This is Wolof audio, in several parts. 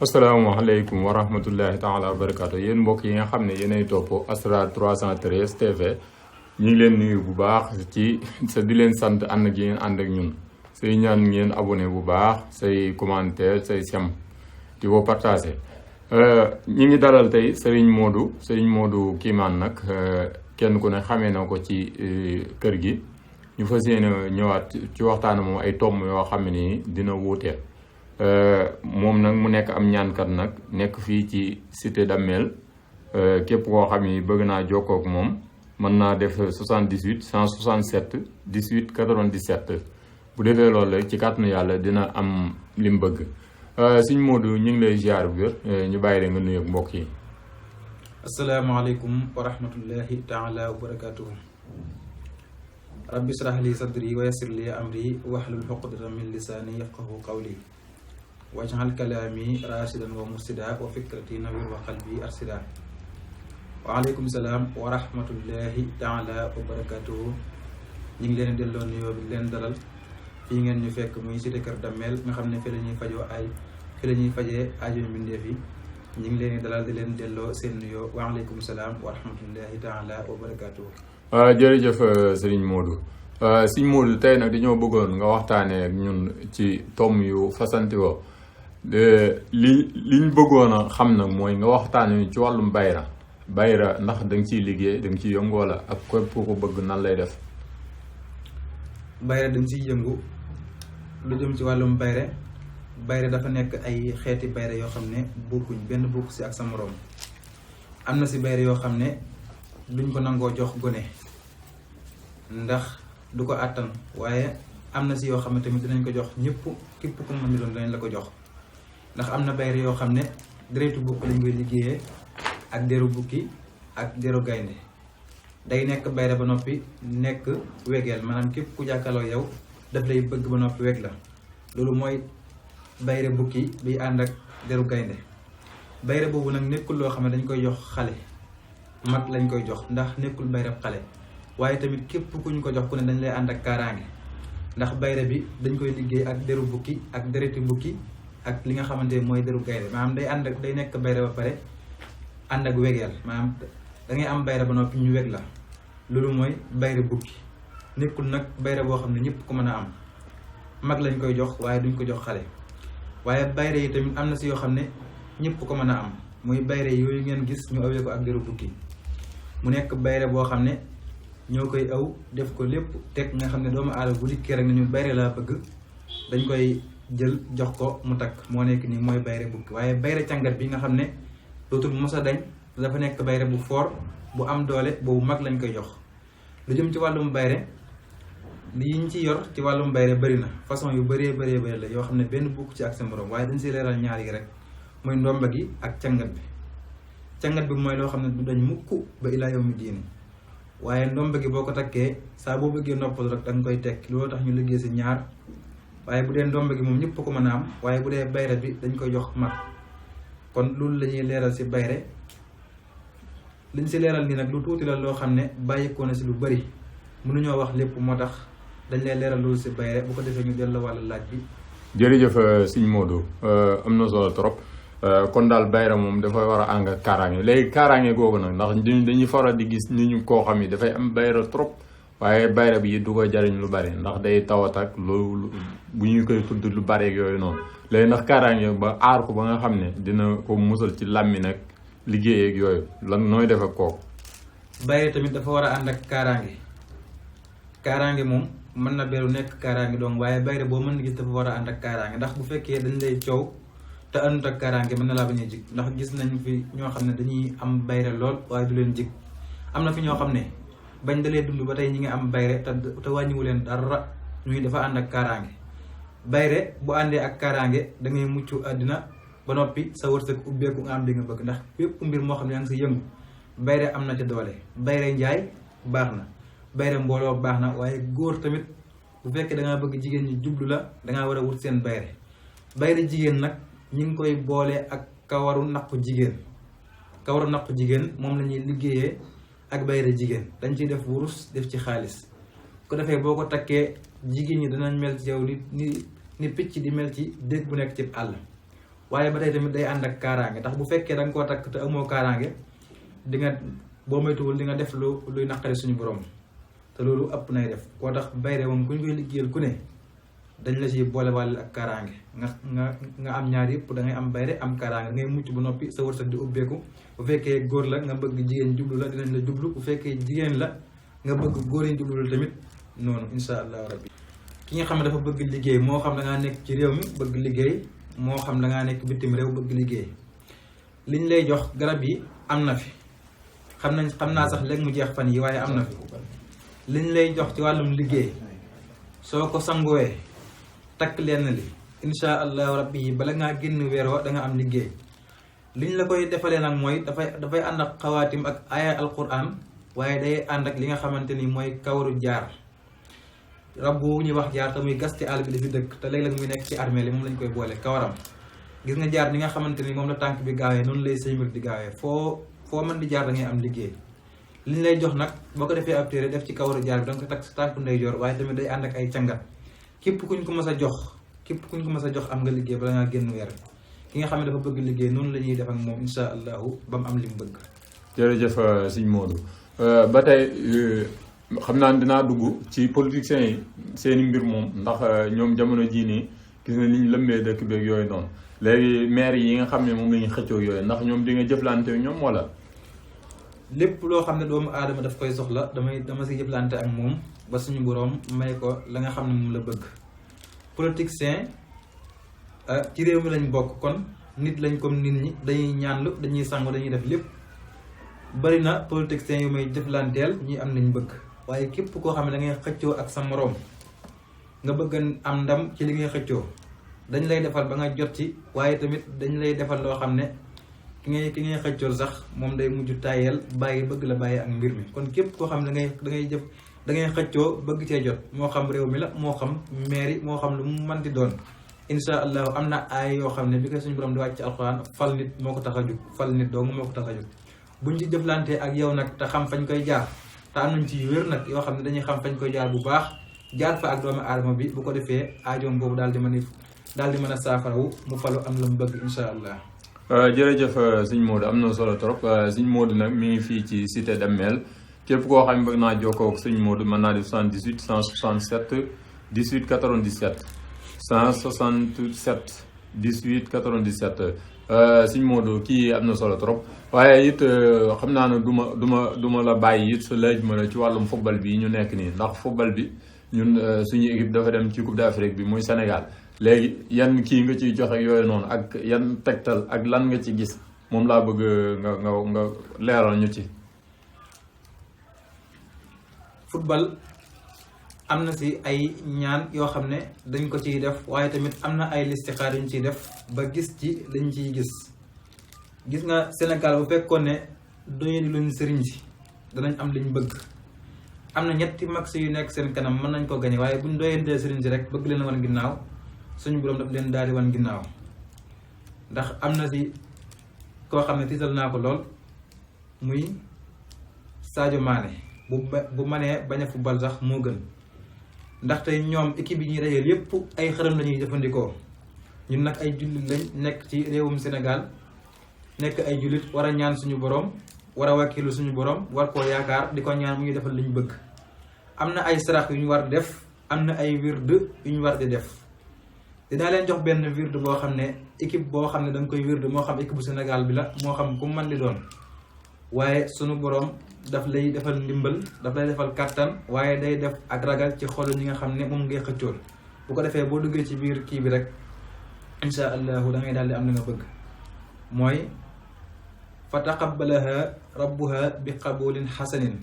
asalaamaaleykum wa rahmatullahi taala wa barakaatu yéen mbokk yi nga xam ne yéenay topp Asrar 313 TV ñu ngi leen nuyu bu baax ci sa di leen sant ànd gi ngeen ànd ak ñun say ñaan ngeen abonné bu baax say commentaire say sem di ko partagé. ñi ngi dalal tey Serigne Modou Kimane nag kenn ku ne xamee na ko ci kër gi ñu fas yéene ñëwaat ci waxtaan moom ay tomb yoo xam ne nii dina wuute. moom nag mu nekk am ñaankat nag nekk fii ci cité Damel képp koo xam ni bëgg naa jokkoo ak moom mën naa def 78 167 18 97 bu defee loolu rek ci kàttanu yàlla dina am li mu bëgg. Sëñ Modou ñu ngi lay ziar bu wér ñu bàyyi rek nga nuyu ak mbokk yi. asalaamaaleykum wa rahmatullahi taala wa barakatuhu. rabbi israh li sadri wa yassir li amri wahlul uqdatan min lisaani yafqahu qawli waj'al kalaami raasidan wa mursida wa fikrati nawwir wa qalbi arsida. waaleykum salaam wa rahmatullahi taala wa barakatuhu. ñu ngi leen delloo nuyoo bi leen dalal fii ngeen ñu fekk muy cité kër Damel nga xam ne fi la ñuy fajoo fi la ñuy fajee aajo mbindeef yi ñu ngi leen dalal di leen delloo seen nuyoo waaleykum salaam wa rahmatullahi taala wa barakatuhu. jërëjëf Serigne Modou. Sëñ Modou tey nag dañoo bëggoon nga waxtaanee ak ñun ci tomb yu fasantikoo liñ bëggoon a xam nag mooy nga waxtaanee ci wàllum bayra ndax da nga ciy liggéey da nga ciy yëngu wala ak képp ku ko bëgg nan lay def. bayra dañ ciy yëngu lu jëm ci wàllum bayra dafa nekk ay xeeti bayra yoo xam ne bokkuñ benn bokku si ak sa moroom. am na si bayra yoo xam ne duñ ko nangoo jox gone ndax du ko àttan waaye am na si yoo xam ne tamit dinañ ko jox ñëpp képp ku mën di doon dinañ la ko jox ndax am na bayra yoo xam ne deretu bukki lañ koy liggéeyee ak deru bukki ak deru gaynde day nekk bayra ba noppi nekk wegeel maanaam képp ku jàkkaloo yow daf lay bëgg ba noppi weg la loolu mooy bayra bukki bi ànd ak deru gaynde. bayra boobu nag nekkul loo xam ne dañ koy jox xale mag lañ koy jox ndax nekkul bayra xale waaye tamit képp ku ñu ko jox ku ne dañ lay ànd ak kaaraange ndax bayra bi dañ koy liggéey ak deru bukki ak dereti bukki ak li nga xamante ne mooy deru gaynde maanaam day nekk bayra ba pare ànd ak wegeel maanaam da ngay am bayra ba noppi ñu weg la loolu mooy bayra bukki. nekkul nag bayra boo xam ne ñëpp ko mën a am mag lañ koy jox waaye duñ ko jox xale waaye bayra yi tamit am na si yoo xam ne ñëpp ko mën a am muy bayra yooyu ngeen gis ñu awee ko ak deru bukki mu nekk bayra boo xam ne ñoo koy aw def ko lépp teg nga xam ne doomu aadama bu dikkee rek nañu bayra laa bëgg dañ koy jël jox ko mu takk moo nekk nii mooy bayra bukki. waaye bayra càngat bi nga xam ne dootul mos a dañ dafa nekk bayra bu fort bu am doole boobu mag lañ koy jox. lu jëm ci wàllum bayre li ñu ci yor ci wàllum bayre bëri na façon yu bëree la yoo xam ne benn bukk ci ak sa morom waaye dañ si leeral ñaar yi rek mooy ndomba gi ak càngat bi mooy loo xam ne du dañ mukk ba ilaa yawmi diini waaye ndomba gi boo ko takkee saa boo bëggee noppal rek da nga koy tekk loolu tax ñu liggéey si ñaar waaye bu dee ndomba gi moom ñëpp ko mën a am waaye bu dee bayre bi dañ koy jox mag kon loolu la ñuy leeral si bayre. liñ si leeral nii nag lu tuuti la loo xam ne bàyyikoo na si lu bëri mënuñoo wax lépp moo tax dañ lay leeral loolu si bayre bu ko defee ñu delloo wàllu laaj bi. jërëjëf sëñ Modou am na solo trop kon daal bayra moom dafay war a ànd ak kaaraange léegi kaaraange googu nag ndax dañuy faral di gis ni ñu koo xam ni dafay am bayra trop waaye bayra bi du ko jariñ lu bari ndax day tawat ak loolu bu ñu koy tudd lu bari ak yooyu noonu léegi ndax kaaraange ba aar ko ba nga xam ne dina ko musal ci làmmi nag liggéey ak yooyu lan nooy def ak kooku. bayre tamit dafa war a ànd ak kaaraange moom mën na beru nekk kaaraange donc waaye bayre boo mën na gis dafa war a ànd ak kaaraange ndax bu fekkee dañ lay coow te àndut ak kaaraange mën na laa bañ a jig ndax gis nañ fi ñoo xam ne dañuy am bayre lool waaye du leen jig. am na fi ñoo xam ne bañ dalee dund ba tey ñi ngi am bayre te wàññiwu leen dara ñuy dafa ànd ak kaaraange. bayre bu àndee ak kaaraange da ngay mucc àddina ba noppi sa wërsëg ubbeeku nga am li nga bëgg ndax fépp mbir moo xam ne yaa ngi si yëngu bayre am na ca doole. bayre njaay baax na bayre mbooloo baax na waaye góor tamit bu fekkee da ngaa bëgg jigéen ñi jublu la dangaa war a wut seen bayre jigéen nag ñi ngi koy boole ak kawaru naqu jigéen moom la ñuy liggéeyee ak bayre jigéen dañ ciy def wurus def ci xaalis ko defee boo ko takkee jigéen ñi danañ mel ci yow ni picc di mel ci dégg bu nekk ci àll waaye ba tey tamit day ànd ak kaaraange tax bu fekkee da nga koo takk te amoo kaaraange di nga boo moytuwul di nga def luy naqari suñu borom te loolu ëpp nay def koo tax bayre moom ku ñu koy liggéeyal ku ne dañ la ci boole wàll ak kaaraange nga am ñaar yëpp da ngay am bayre am kaaraange ngay mucc bu noppi sa wërsëg di ubbeeku bu fekkee góor la nga bëgg jigéen jublu la dinañ la jublu bu fekkee jigéen la nga bëgg góor yi jublu la tamit noonu insha allah rabbi ki nga xam ne dafa bëgg liggéey moo xam da ngaa nekk ci réew mi bëgg liggéey moo xam da ngaa nekk bitim réew bëgg liggéey liñ lay jox garab yi am na fi xam naa sax léegi mu jeex fan yi waaye am na fi liñ lay jox ci wàllum liggéey soo ko sanguwee takk lenn li insha allahu rabbi yi bala ngaa génn weer wa da nga am liggéey liñ la koy defalee nag mooy dafay ànd ak xawaatim ak aya alquran waaye day ànd ak li nga xamante ni mooy kawaru jaar rab bu ñuy wax jaar te muy gas ci àll bi di fi dëkk te léeg-léeg muy nekk ci armée li moom lañ koy boole kawaram gis nga jaar ni nga xamante ni moom la tànk bi gaawee noonu lay say mbir di gaawee foo mën di jaar da ngay am liggéey liñ lay jox nag boo ko defee ab téere def ci kawaru jaar bi danga ko takk sa tànku ndeyjoor waaye tamit day ànd ak ay cangat képp kuñ ko mës a jox am nga liggéey bala ngaa génn weer ki nga xam ne dafa bëgg liggéey noonu la ñuy def ak moom insha allahu ba mu am li mu bëgg. jërëjëf sëñ Modou ba tey xam naa dinaa dugg ci politiciens yi seeni mbir moom ndax ñoom jamono jii nii gis nga ni ñu lëmbee dëkk beeg yooyu noonu léegi maire yi nga xam ne moom la ñuy xëccoo yooyu ndax ñoom di nga jëflante ñoom wala. lépp loo xam ne doomu aadama daf koy soxla dama si jëflante ak moom ba suñu boroom may ko la nga xam ne moom la bëgg politicien ci réew mi lañ bokk kon nit lañ comme nit ñi dañuy ñaanlu dañuy sangu dañuy def lépp bari na politiciens yu may jëflanteel ñi am nañ bëgg waaye képp koo xam ne da ngay xëccoo ak sa moroom nga bëgg am ndam ci li ngay xëccoo dañ lay defal ba nga jot ci waaye tamit dañ lay defal loo xam ne ki ngay xëccool sax moom day mujj tayel bàyyi bëgg la bàyyi ak mbir mi kon képp koo xam ne da ngay xëccoo bëgg cee jot moo xam réew mi la moo xam mairie moo xam lu mu manti doon insha allahu am na ay yoo xam ne bi ko suñu borom di wàcc ci alxuraan fal nit moo ko tax a jóg fal nit dong moo ko tax a jóg buñ ci jëflantee ak yow nag te xam fañ koy jaar te am nañ ci wér nag yoo xam ne dañuy xam fañ koy jaar bu baax jaar fa ak doomu aadama bi bu ko defee aajoom boobu daal di mën a saafarawu mu falu am la mu bëgg insha allah. jërëjëf sëñ Modou am na solo trop sëñ Modou nag mi ngi fii ci cité Damel képp koo xam ne bëgg naa jokkoo ak sëñ Modou mën naa def 78 167 18 97 167 18 97 sëñ Modou kii am na solo trop waaye it xam naa ne du ma la bàyyi it sa laaj ma la ci wàllum football bi ñu nekk nii ndax football bi ñun suñu équipe dafa dem ci Coupe d'Afrique bi muy Sénégal léegi yan kii nga ciy joxe yooyu noonu ak yan tegtal ak lan nga ci gis moom laa bëgg nga leeral ñu ci. football am na si ay ñaan yoo xam ne dañ ko ciy def waaye tamit am na ay listixaar yu ñu ciy def ba gis ci lañ ciy gis nga Sénégal bu fekkoon ne doñu di luñ sëriñ si danañ am liñ bëgg am na ñetti max yu nekk seen kanam mën nañ ko gañe waaye buñ doyantee sëriñ si rek bëgg leen wan ginnaaw suñu borom daf leen daal di wan ginnaaw ndax am na si koo xam ne tiital naa ko lool muy Sadio Mané bu mënee bañ a football sax moo gën ndaxte ñoom équipe yi ñuy dajeel yépp ay xërëm la ñuy jëfandikoo ñun nag ay jullit lañ nekk ci réewum Sénégal nekk ay jullit war a ñaan suñu borom war a wakkilu suñu borom war koo yaakaar di ko ñaan mu ñu defal li ñu bëgg am na ay sarax yu ñu war di def am na ay wird yu ñu war di def dinaa leen jox benn wird boo xam ne équipe boo xam ne da nga koy wird moo xam équipe bu Sénégal bi la moo xam ku mën di doon waaye suñu borom daf lay defal ndimbal daf lay defal kàttan waaye day def ak ragal ci xolu ñi nga xam ne moom ngay xëccool bu ko defee boo duggee ci biir kii bi rek insha allahu da ngay daal di am li nga bëgg mooy fa taqabbalaha rabbuha bi qabulin xasanin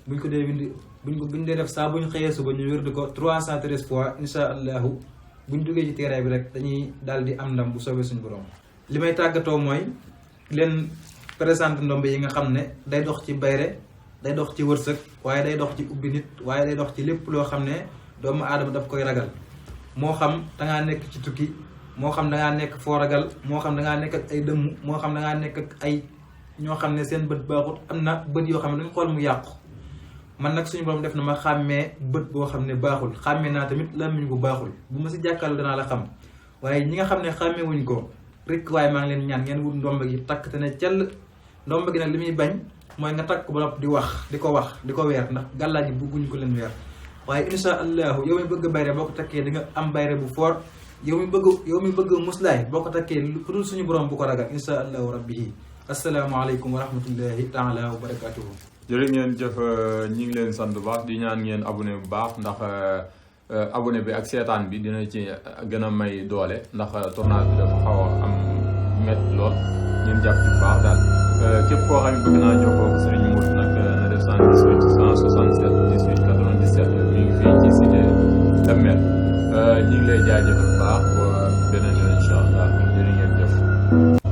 buñ ko dee bindi buñ dee def saa buñ xëyee suba ñu wérdi ko 313 fois insha allahu buñ duggee ci terrain bi rek dañuy daal di am ndam bu soobee suñu borom. li may tàggatoo mooy leen présente ndombe yi nga xam ne day dox ci bayre day dox ci wërsëg waaye day dox ci ubbi nit waaye day dox ci lépp loo xam ne doomu aadama daf koy ragal moo xam dangaa nekk ci tukki moo xam dangaa nekk foo ragal moo xam dangaa nekk ak ay dëmm moo xam dangaa nekk ak ay ñoo xam ne seen bët baaxut am na bët yoo xam ne dañ xool mu yàqu man nag suñu borom def na ma xàmmee bët boo xam ne baaxul xàmmee naa tamit làmmiñ bu baaxul bu ma si jàkkaarloo danaa la xam waaye ñi nga xam ne xàmmee wuñ ko rek waaye maa ngi leen ñaan ngeen wut ndomba gi takk te ne cell. ndomba gi nag li muy bañ mooy nga takk ba nopp di ko weer ndax gàllaaj yi bëgguñu ko leen weer waaye insha allahu yow mi bëgg bayre boo ko takkee di nga am bayre bu fort yow mi bëgg muslaay boo ko takkee ku dul suñu borom bu ko ragal insha allahu rabbihi asalaamaaleykum wa rahmatullahi taala wa barakatuhu. jërë ngeen jëf ñi ngi leen sant bu baax di ñaan ngeen abonné bu baax ndax abonné bi ak seetaan bi dina ci gën a may doole ndax tournage bi dafa xaw a am métti lool ngeen jàpp ci bu baax daal képp koo xam ne bëgg naa jokkoo ak Serigne Modou nag na def 118 167 18 97 mi ngi fii ci cité Damel ñi ngi lay jaajëfal bu baax ba beneen yoon incha allah jërë ngeen jëf.